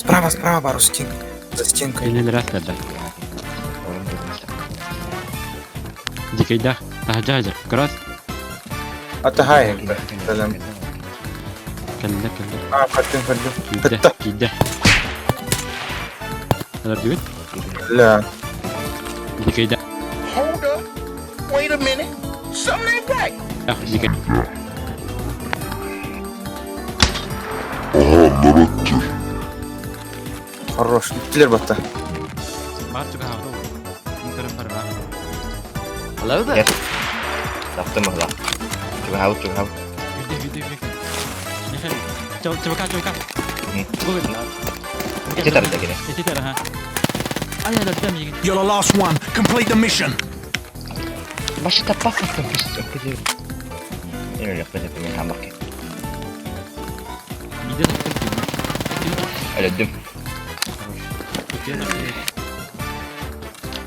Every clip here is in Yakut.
Справа, справа, бар у стенки. За стенкой. Кинилэр астардар. Дикэйдэх, таһырдьа сылдьар. Көрөөт. Атаһай. Сәлем. Кэллэ, кэллэ. А, каттын көрдүм. Киирдэ, Кытта. киирдэ. Өлөрдүгүт? Ля. Дикэйдэх, Hold up. Wait a minute. Something ain't right. дикэй. Хорош. Иттилер батта. Бар чугаһаабыта ол. Мин көрөн барара. Hello there. Yes. Таптым быһылаах. Чугаһаабыт, чугаһаабыт. Виде, виде, виде. Михаил, чувака, чувака. Ити тарда кини. Ити тар, аха. Ай, өлөрдө миигин. You're the last one. Complete the mission. Башы таппаппын көстө. Мен өлөкпүн этим мен хамбак. Виде таптым кини. Өлөдүм.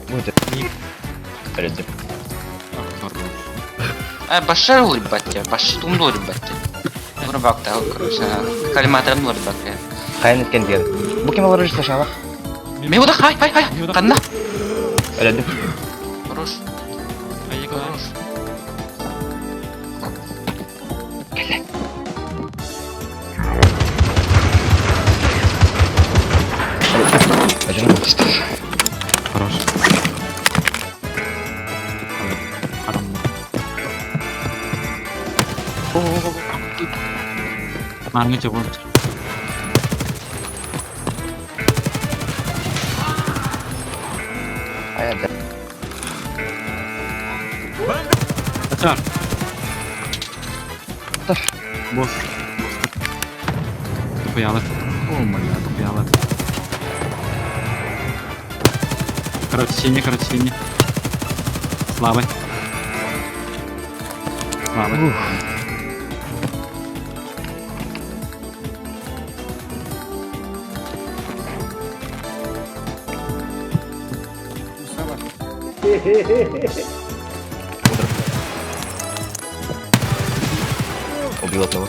Бу Өлөдүм. А, башар улыбать, баштум улыбать. Урбак та, короче, коллиматором улыбать. Хайын эткен диэн. Бу ким олорор сашалах? Мен ода хай, хай, хай, канна. Өлөдүм. Хорош, хорош. Өлөдүм. Хорош. Харам. Марҥа чоҕун. Айда. Ачар. Босс. Тупуялар. О май гад, тупуялар. Короче, синий, короче, синий. Слабый. Слабый. Убил одного.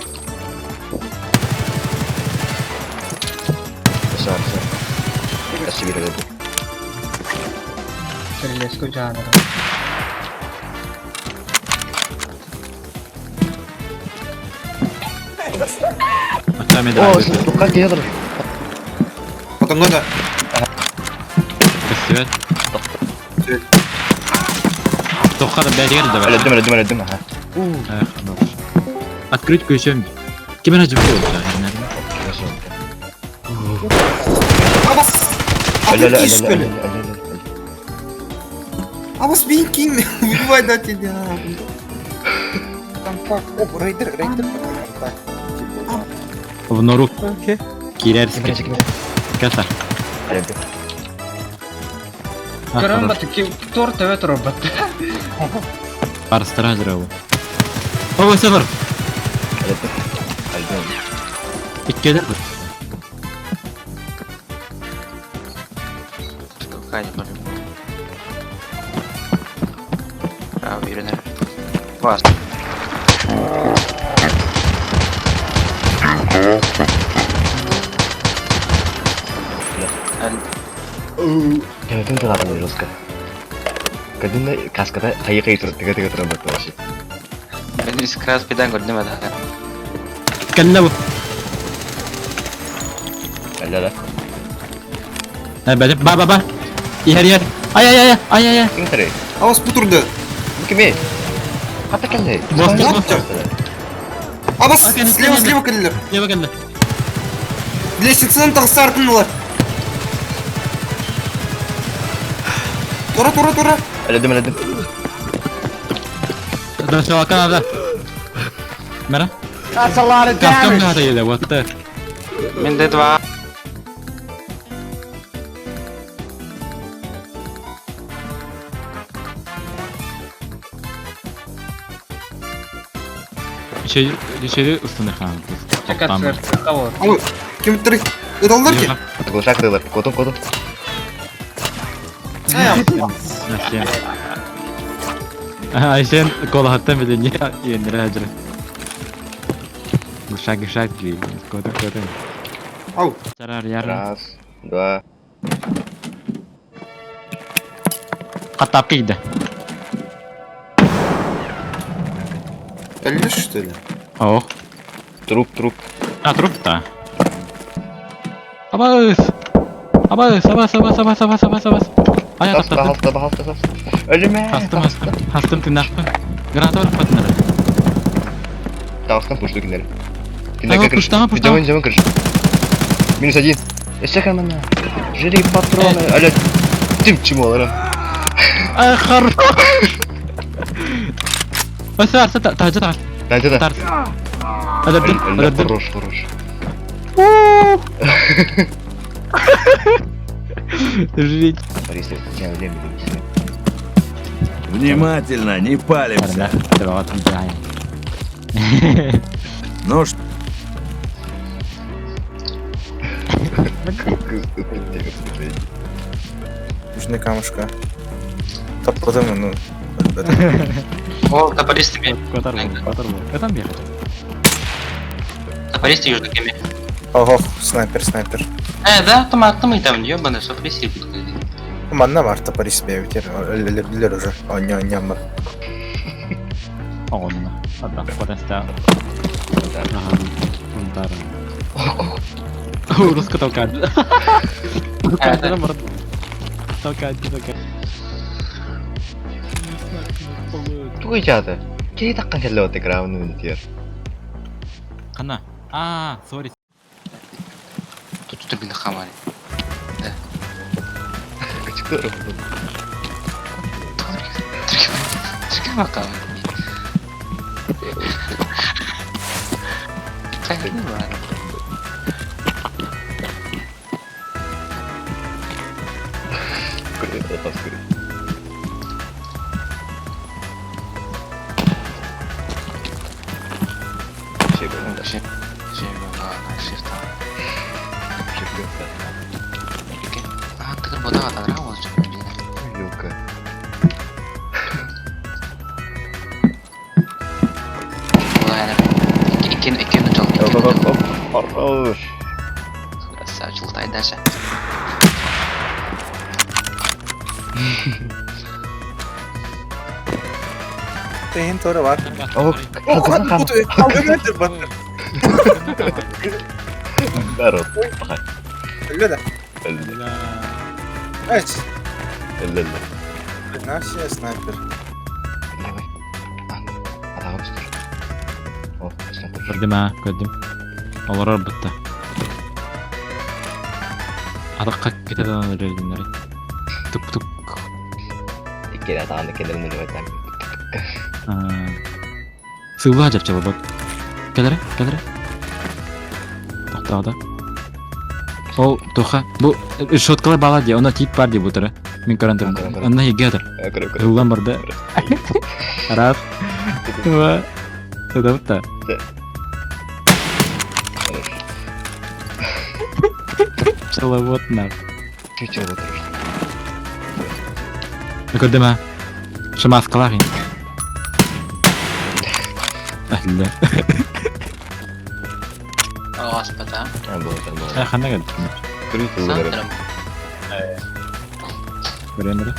Все, все. Я себе өлөдүм. Крылеску жанра. Очами О, драйвер. как я Потом надо. Көстүбэт. Тоққа да бәдігер да бар. Өлөдүм, өлөдүм, өлөдүм. Аха. Эх, хорош. Открыть ключом. Ким эрэ жібі болды, наверное. Абас. Өлө, өлө, Өлө, өлө, өлө, өлө, өлө. Абас бейін киім. Убивай да тебя. Контакт. Оп, рейдер, рейдер. Контакт. Типа, В нору Окей. кирерске. Ким ким Каса. Өлөдүм. Көрөн бат, торт өт робот. Барыстыра жүрөбү. О, север. Өлөдүм. Өлөдүм. Иккедер. Какая не по-любому. Право, Юринер. Вас. Төбөтүн тылатын жестко. Кадында каскада хайы-хайы тур, тыга-тыга туран бат вообще. Мен искрас педан көрдүм ада. Кэллэ бу. Өлө да. Бәдеп, ба ба ба. Иһэр иһэр. Ай ай ай ай ай ай. Ким тары? Абас бутурды. Бу кими? Хата кэллэ. Босс, босс. Абас, Окей, слева, слева. слева кэллилэр. Слева кэллэ. Лестницаны тахсар Тура, тура, тура. Өлөдүм, өлөдүм. Да, все, да. Мера? That's a lot of Каскам damage. да еде, вот это. Мен Д2. Еще еще устуны хан. Чекат кого? Ой, ким три. Ыталлар ки? Глушак тылар. Котун, котун. Айшен колахаттан биле не ендире ажыры. Шаг шаг ли, кота кота. Ау. Раз, два. Хаттаапка киирдэ. Өллө что ли? Ох. Труп, труп. А, труп да. Абаас! Абаас, абаас, абаас, абаас, абаас, абаас, абаас. Ай, Хаста, ататтардым. хаста, хаста, хаста. Өлүмэ! Хастым, хастым. Хастым тыыннаахпын. Граната бырахпатыннар. Таҕыстан пушту кинилэри. Ага, Кинилэргэ кырыш. пуштаҕа, пуштаҕа. Дьоҥун, дьоҥун кырыш. Минус один. Өссө хамана. Жри патроны. Аля, тим чмолара. Ай, хорош! Өссө арса таһырдьа таҕыс. Да, да, да. Тарс. Өлөрдүм, Өллө, өлөрдүм. хорош, хорош. Жить. Борис, я время не Внимательно, не палимся. Ну что, Нужны камушка. Таппатым, ну. О, топористами. Катар был, катар был. Катан бегать. Топористы южный кеме. Ого, снайпер, снайпер. Да, там атомы там, ебаный, что присели. Манна бар топорис бэбитер. Өллөр уже. Оня, оня бар. Оҕонно. Ата, потаста. Унтар. Руска толкает. Толкает, толкает. Тугуй чаата. Киһи таххан кэллэ от экраны минутер. Хана. А, сори. Тут что блин хамали. Качкыр. Триггер макал. Так, ну ладно. А, ты работала, отыграл, Вилка. Иккен, иккен, жол, Оп, оп, оп, хорош. Красавчик, лутай дальше. Тыйын торы бар. Оп, О, халгынан бар. Бәрі Өллө да. Өллө, Эч. өллө, өллө. На все снайпер. Давай. Атаға түстір. О, снайпер. Көрдүм а, көрдүм. Олорор бытта. Атаққа кетеді өлердіңдер. Тук тук. Иккеле атағанда келерін өліп айтам. Сылға жапча бабат. Келері, келері. Тоқтады. Ол тоха. Бу шоткалы бала де, она тип бар деп отыр. Мен көрін Көрем, тұрмын. көрем. Ана еге отыр. Көріп, көріп. Ылдан барды. Раз. Два. Туда Хорош. Пчеловод на. Чуть-чуть отырыш. Көрдім а. Шымаскалар. Әлі. О, господа. А, болды, болды. Қандай келді? Көріп, көріп. Сандром. Көремір.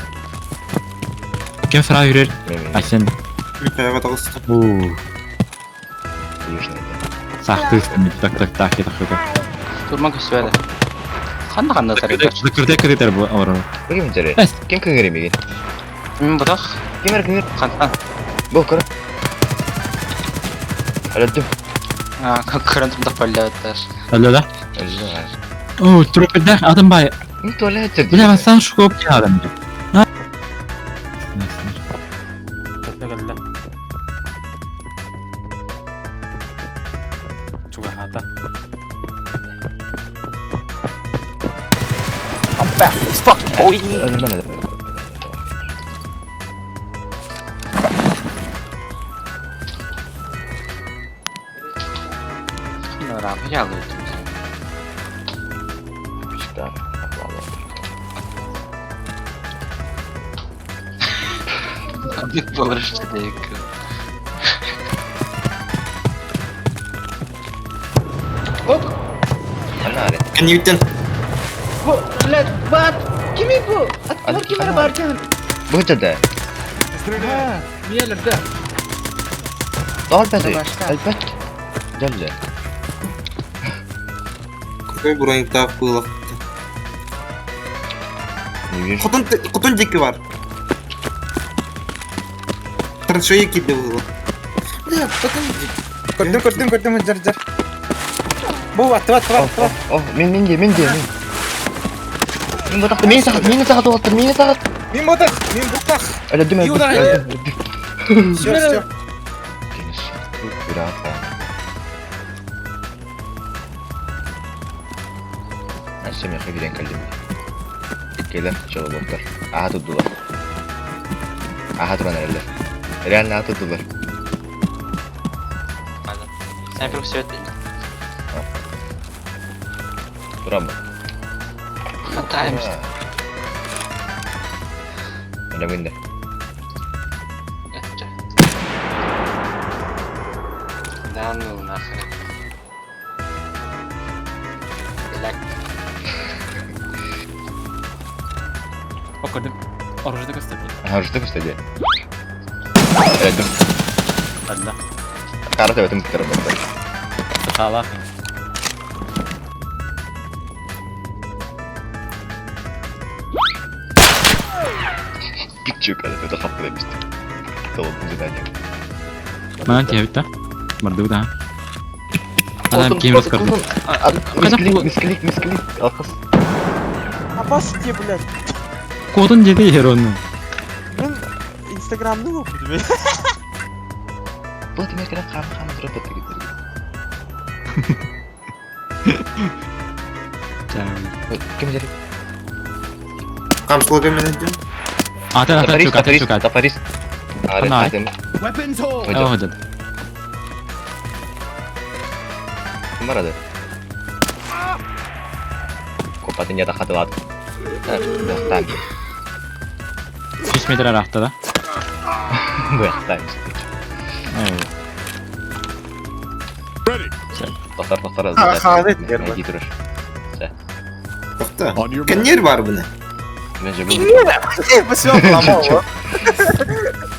Кем сұра үйрер? Айсен. Каяға тағысты. У, Южный, сақты үстіме. Так, так, так, так, так. Турман көсүбәді. Қанда қанда тарихи. Закырдай кредитер бұл ауыр. да. Кім жере? Эс. Ким кыңыр емеген? Мен бұдақ. Ким әр кыңыр? Қантан. Бұл көрі. Әлі А, көрін тұмдақ бәлі Алло да? Әлі. О, трупелдер адам бай. Ну, туалет жерде. Бля, сан шукоп адам. Әлі мен әлі. Пішта. Болар что-то. Ана Кэннибиттэн. Бу, блядь, бат! Кими бу? Аттыбар ким эрэ баар дьаһан. Бу да. Миэлэрдэ. Тоҕо өлбөтүй? Башка. Өлбөт. Дьэллэ. Какой броньтаах было? Не вижу. Хотон, хотон дикі бар. Траншея киде было. Бля, хотон дикі. Көрдүм, көрдүм, көрдүм, дьэр, дьэр. Бу, аттыба, аттыба, О, аттыба. о, о, мин мин де, мин де, мин. Мин ботахты, мин сағат, мин сағат олаттыр, мин сағат. Мин ботах, мин ботах. Өлөдүм, өлдүм, Юра. өлдүм, өлдүм. Все, все. Өссө миэхэ киирэн кэллим. Иккиэлэр чолобуоттар. Аһа турдулар. Аһа туран эрэллэр. Реально аһа турдулар. Снайпер все это. Туран Хватаемся. Өлөмүн де. Это. Да ну нахрен. Блядь. О, көрдүм. Оружие көстөрдү. Аһа, жутук үстэ Өлөдүм. Ладно. Хара төбөтүн туттарым бардым. Сахалаах. Киччүк, это хаппыда эмистик. Толуктун задание. Манан тиһэбит да? Бардыбыт аа. Адам ким көрдүм. Мисклик, мисклик, мисклик. Алқыс. Апасите, блядь. Куотун диэти иһэр онну. Мен инстаграмны оқыдым. Бұл темекені қам қам тұрып бітті Ким жер? Камсылга мен өтем. Атын атын чук, атын чук ат. Топорист. Ана. Атын. О, дед. Ким барады? Копатын ята хатылат. Бұяқтан. 100 метр арахта да. Бұяқтан. Тоқтар, тоқтар. А, хавет, верно. Әйди тұрыр. Тоқта. Кеннер бар бұны. Мен же бұл. Э, все, поломал, а.